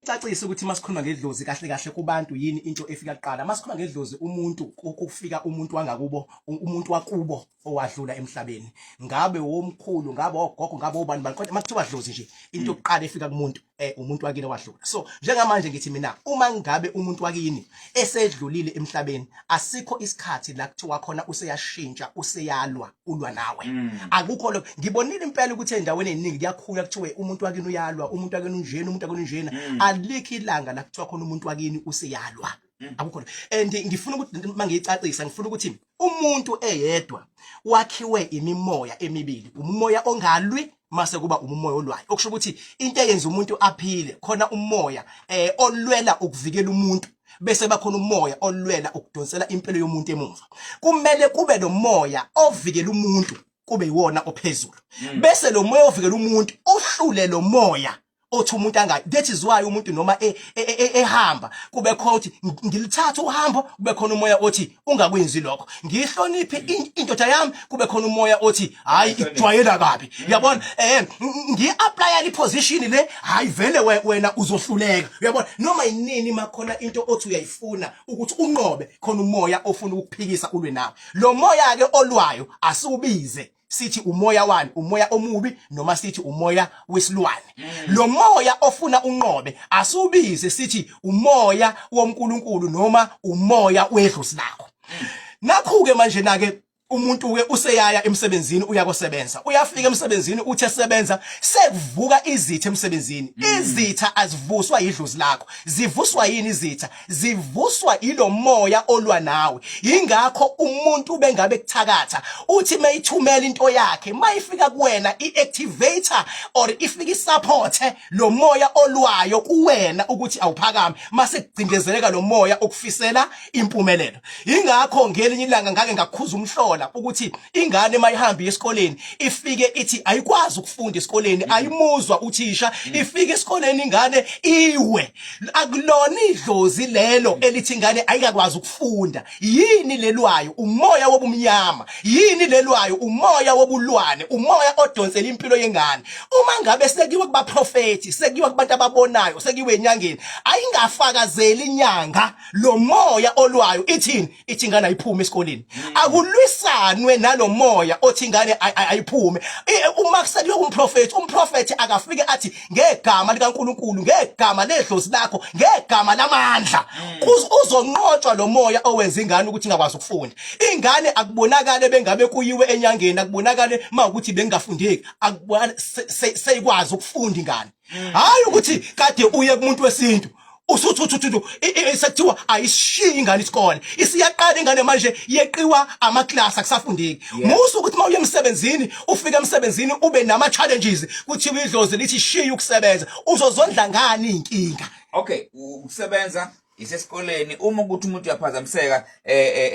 Cacisa ukuthi masikhuluma ngedlozi kahle kahle kubantu yini into efika kuqala. Masikhuluma ngedlozi umuntu kufika umuntu wangakubo, umuntu wakubo owadlula emhlabeni. Ngabe womkhulu, ngabe ogogo, ngabe obani bani. Kodwa makuthiwa dlozi nje into yokuqala efika kumuntu umuntu wakini owadlula. So njengamanje ngithi mina uma ngabe umuntu wakini esedlulile emhlabeni asikho isikhathi la kuthiwa khona useyashintsha useyalwa ulwa nawe. Akukho lokho. Ngibonile impela ukuthi endaweni eziningi kuyakhula kuthiwe umuntu wakini uyalwa, umuntu wakini unjena, umuntu wakini unjena. Alikho ilanga la kuthiwa khona umuntu wakini useyalwa. Akukho. And ngifuna ukuthi mangiyicacisa ngifuna ukuthi umuntu eyedwa wakhiwe imimoya emibili, umoya ongalwi mase kuba umoya olwayo, okusho ukuthi into eyenza umuntu aphile khona umoya olwela ukuvikela umuntu, bese bakhona umoya olwela ukudonsela impilo yomuntu emuva. Kumele kube nomoya ovikela umuntu kube yiwona ophezulu, bese lo moya ovikela umuntu uhlule lo moya othi umuntu angayi. That is why umuntu noma ehamba kube khona ukuthi ngilithatha uhambo, kube khona umoya othi ungakwenzi lokho. Ngihloniphe indoda yami, kube khona umoya othi hayi ikujwayela kabi, uyabona. Ngi-applya le position le, hayi vele wena uzohluleka, uyabona. Noma yinini makhona into othi uyayifuna ukuthi unqobe, khona umoya ofuna ukukuphikisa ulwe nawe. Lo moya ke olwayo asiwubize sithi umoya wani, umoya omubi noma sithi umoya wesilwane. Lo moya ofuna unqobe asiwubize sithi umoya wonkulunkulu noma umoya wedlozi lakho. Nakhu ke manje na ke umuntu ke useyaya emsebenzini, uyakosebenza, uyafika emsebenzini, uthe esebenza sekuvuka izitha emsebenzini. Izitha azivuswa yidlozi lakho. Zivuswa yini izitha? Zivuswa ilomoya olwa nawe. Ingakho umuntu bengabe kuthakatha uthi mayithumela into yakhe, mayifika kuwena iactivator or ifika isupport lo moya olwayo kuwena ukuthi awuphakame, mase kucindezeleka lo moya okufisela impumelelo. Ingakho ngelinye ilanga ngake ngakhuza umhlola ukuthi ingane mayihamba esikoleni ifike ithi ayikwazi ukufunda esikoleni, ayimuzwa uthisha, ifike esikoleni ingane iwe. Akulona idlozi lelo elithi ingane ayikakwazi ukufunda. Yini lelwayo? Umoya wobumnyama. Yini lelwayo? Umoya wobulwane, umoya odonsela impilo yengane. Uma ngabe sekuyiwe kubaprofethi, sekuyiwe kubantu ababonayo, sekuyiwe enyangeni, ayingafakazeli inyanga lo moya olwayo. Ithini? Ithi ingane ayiphume esikoleni. Akulwisanwe nalomoya othi ingane ayiphume. Uma kusekuyiwe kumprofethi, umprofethi akafike athi ngegama likaNkuluNkulu, ngegama ledlozi lakho, ngegama lamandla, uzonqotshwa lo moya owenza ingane ukuthi ingakwazi ukufunda. Ingane akubonakale bengabe kuyiwe enyangeni, akubonakale mawukuthi bengafundeki, akubonakale seyikwazi ukufunda ingane. Hayi ukuthi kade uye kumuntu wesintu usuthuthuthuthu sekuthiwa ayishiyi ingane isikole, isiyaqala ingane manje yeqiwa amaklasi, akusafundeki. Musa ukuthi mawuye emsebenzini, ufike emsebenzini ube nama challenges, kuthiwa idlozi lithi shiya ukusebenza. Uzozondla ngani inkinga? Okay, ukusebenza isesikoleni, uma ukuthi umuntu uyaphazamiseka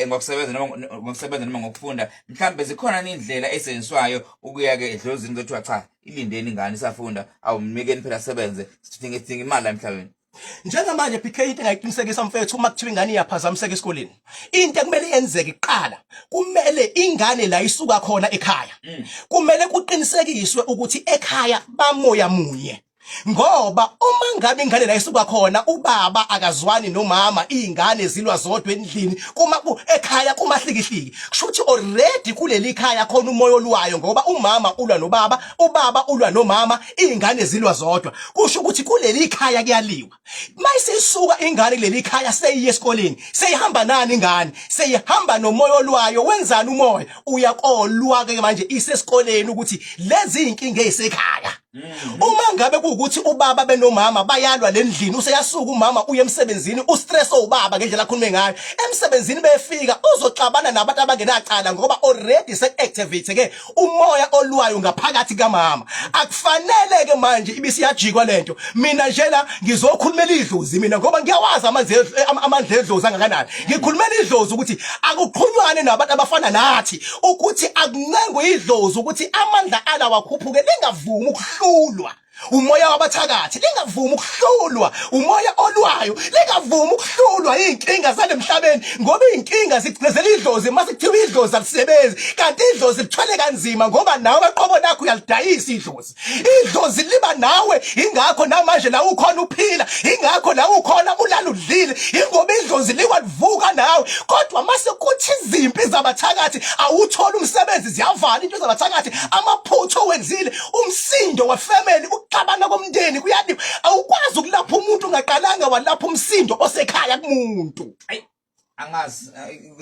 ngokusebenza noma ngokusebenza noma ngokufunda, mhlambe zikhona indlela esetshenziswayo ukuya ke edlozini kuthiwa cha, ilindeni ingane isafunda, awumnikeni phela sebenze, sidinga imali la emhlabeni. Njengamanje PK, into engayiqinisekisa mfethu, uma kuthiwa ingane iyaphazamiseka esikoleni, into ekumele yenzeke kuqala, kumele ingane la isuka khona ekhaya, kumele kuqinisekiswe ukuthi ekhaya bamoya munye. Ngoba uma ngabe ingane la isuka khona ubaba akazwani nomama, izingane zilwa zodwa endlini, kuma ekhaya kumahlikihliki, kusho ukuthi already kuleli khaya khona umoya olwayo, ngoba umama ulwa nobaba, ubaba ulwa nomama, izingane zilwa zodwa, kusho ukuthi kuleli khaya kuyaliwa. Mayisisuka ingane kuleli khaya seyiye esikoleni, seyihamba nani ingane? Seyihamba nomoya olwayo. Wenzani umoya? Uyakolwa ke manje isesikoleni ukuthi lezi inkinga ezisekhaya. Uma ngabe kuwukuthi ubaba benomama bayalwa lendlini, useyasuka umama uye emsebenzini, ustress ubaba ngendlela akhulume ngayo emsebenzini, befika uzoxabana nabantu abangenacala, ngoba already sekuactivate ke umoya olwayo ngaphakathi kamama. Akufanele ke manje ibisiyajikwa lento. Mina nje la ngizokhulumela idlozi mina, ngoba ngiyawazi amandla edlozi angakanani. Ngikhulumela idlozi ukuthi akuqhunywane nabantu abafana nathi, ukuthi akuncengwe idlozi ukuthi amandla ala wakhuphuke, lingavumi ukuhlulwa. Umoya wabathakathi, lingavumi ukuhlulwa umoya olwayo, lingavumi ukuhlulwa izinkinga zalemhlabeni, ngoba izinkinga zigcezela idlozi. Mase kuthiwa idlozi alisebenzi, kanti idlozi lithwele kanzima, ngoba nawe qobo lakho uyalidayisa idlozi. Idlozi liba nawe, ingakho namanje la ukhona uphila, ingakho la ukhona ulala udlile, ingoba idlozi likwalivuka nawe. Kodwa mase kuthi izimpi zabathakathi, awuthola umsebenzi, ziyavala into zabathakathi, amaphutha owenzile, umsindo wefamily, ukuxabana komndeni kuyaliwa. Awukwazi ukulapha umuntu ungaqalanga walapha umsindo osekhaya kumuntu. Ayi, angazi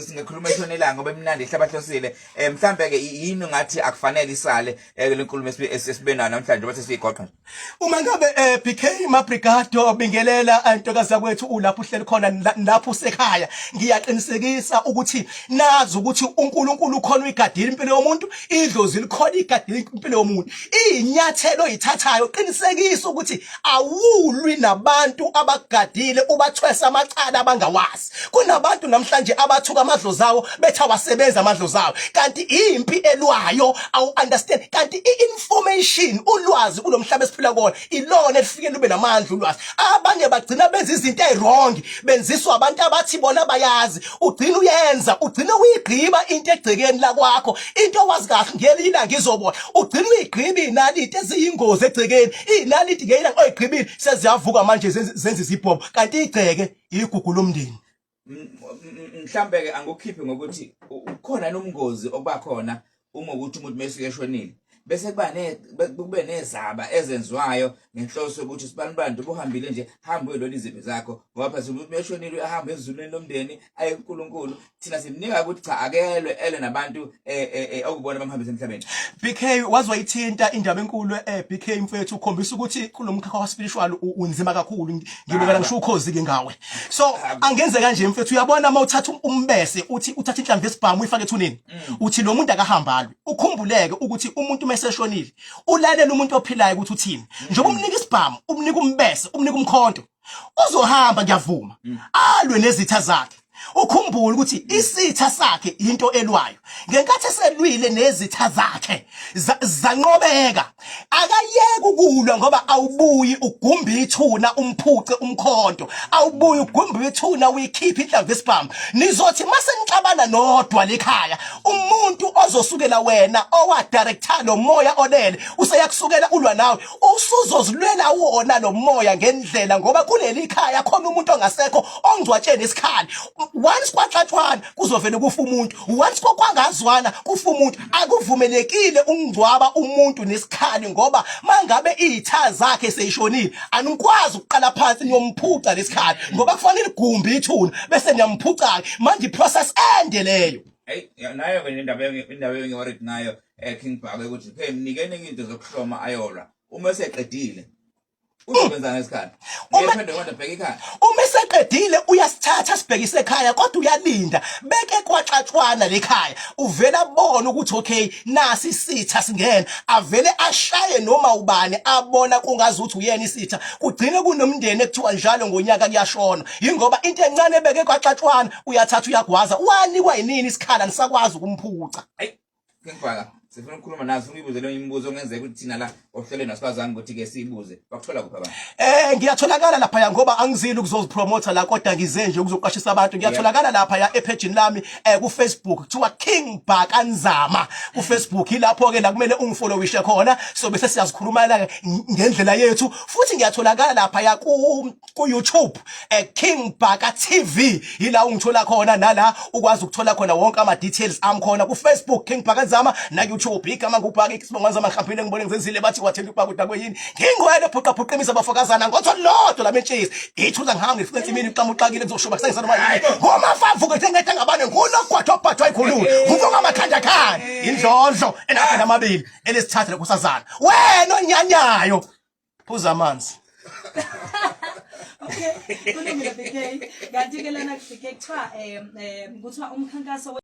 singakhuluma ishona ilanga ngoba imnandi ihlabahlosile. Mhlambe ke yini ngathi akufanele isale le nkulumo esibe nayo namhlanje bese siyigoqa nje? Uma ngabe BK Mabrigado, bingelela ntokazi yakwethu, ulapho uhleli khona, lapho usekhaya, ngiyaqinisekisa ukuthi nazi ukuthi uNkulunkulu ukhona, uyigadile impilo yomuntu, idlozi likhona, igadile impilo yomuntu. Iy'nyathelo oyithathayo, qinisekisa ukuthi awulwi nabantu abakugadile, ubathwesa amacala abangawazi. Kunabantu namhlanje abathuka amadlozi awo, bethi awasebenzi amadlozi awo, kanti impi elwayo awu-understand. Kanti i-information, ulwazi kulo mhlaba esiphila kuwona, ilona elifike lube namandla ulwazi. Abanye bagcina benza izinto eziwrong, benziswa abantu abathi bona bayazi. Ugcina uyenza, ugcina uyigqiba into egcekeni lakwakho, into owazi kahle ngelinye ilanga izobona. Ugcina uyigqiba iy'naliti eziyingozi egcekeni, iy'naliti ngelinye ilanga oyigqibile seziyavuka manje, zenza izibhobo, kanti igceke igugu lomndeni. Mhlambe ke angikukhiphe ngokuthi ukhona nomngozi okuba khona uma ukuthi umuntu mesuke eshonile, bese kuba ne kube nezaba ezenziwayo ngenhloso yokuthi sibanibani ubuhambile nje, hamba uyolwela izimpi zakho, ngoba phela umuntu meshonile uyahamba ezulwini lomndeni aye kuNkulunkulu. Thina simnika ukuthi cha, akelwe ele nabantu okubona bamhambise emhlabeni. BK, wazwayithinta indaba enkulu. BK mfethu, ukhombisa ukuthi kulomkhakha wa spiritual unzima kakhulu. Ngibukela ngisho ukhozi ke ngawe. So angenze kanje mfethu, uyabona uma uthatha umbese, uthi uthatha inhlamvu yesibhamu uyifake ethuneni, uthi lo muntu akahamba alwe, ukhumbuleke ukuthi umuntu meseshonile ulalela umuntu ophilayo ukuthi uthini. Njengoba umnika isibhamu, umnika umbese, umnika umkhonto, uzohamba, ngiyavuma, alwe nezitha zakhe. Ukhumbule ukuthi isitha sakhe into elwayo. Ngenkathi eselwile nezitha zakhe zanqobeka, akayeke ukulwa, ngoba awubuyi ugumbe ithuna umphuce umkhonto, awubuyi ugumbe ithuna uyikhiphe inhlamvu yesibhamu. Nizothi mase nixabana nodwa lekhaya, umuntu ozosukela wena owa director lo moya olele useyakusukela, ulwa nawe, usuzozilwela wona lo moya ngendlela, ngoba kuleli khaya khona umuntu ongasekho ongcwatsheni isikhali. Once kwaxatshwana kuzovele kufa umuntu, once kwangazwana kufa umuntu. Akuvumelekile ukungcwaba umuntu nesikhali, ngoba mangabe izitha zakhe seyishonile, anikwazi ukuqala phansi niyomphuca lesikhali, ngoba kufanele igumbi ithuna bese niyamphuca. Manje iprocess ende leyo. Hey, nayo ke indaba, indaba engiworried ngayo, King Bhaka, ukuthi hey, mnikeni into zokuhloma ayolwa. Uma eseqedile uzokwenza ngesikhathi ngiyephendwe, kodwa bheka ikhaya. Uma eseqedile uyasithatha sibhekise ekhaya, kodwa uyalinda beke kwaxatshwana lekhaya, uvela abone ukuthi okay, nasi isitha singena, avele ashaye noma ubani abona kungazi ukuthi uyena isitha. Kugcine kunomndeni ekuthiwa njalo ngonyaka kuyashona, yingoba into encane ebeke kwaxatshwana uyathatha uyagwaza. Wanikwa yinini isikhala, nisakwazi ukumphuca. Hayi, King Bhaka, sifuna ukukhuluma nazo, sifuna ukuyibuza leyo imibuzo ongenzeka ukuthi thina la ohlelweni asikwazanga ukuthi ke siyibuze. Bakuthola kuphi abantu? Ngiyatholakala lapha, ngoba angizile ukuzozipromota la, kodwa ngize nje ukuzoqwashisa abantu. Ngiyatholakala lapha ya epage lami ku Facebook, kuthiwa King Bhaka Nzama ku Facebook. Ilapho ke la kumele ungifollowishe khona, so bese siyazikhulumela ngendlela yethu. Futhi ngiyatholakala lapha ya ku YouTube, King Bhaka TV, yila ungithola khona, nala ukwazi ukuthola khona wonke ama details ami khona ku Facebook, King Bhaka Nzama, na YouTube. Igama ngubhaka, isibongo Nzama. Ngihambile ngibone ngizenzile, bathi wathenda ubhaka udakwe yini. Ngingwele phuqa phuqa imisa abafokazana ngotho lodwa lamentshisi ithuza, ngihamba ngifika ensimini uqhamu uxakile, kuzoshuba kusengisa noma yini, ngomafavuke ngithe ngabane ngunogwatha obhathwa ikhululu uvuka amakhanda khanda indlondlo enamakhanda amabili, elesithathu lenkosazana. Wena onyanyayo, phuza amanzi. Okay, kulungile BK. Kanti ke lana BK kuthiwa kuthiwa umkhankaso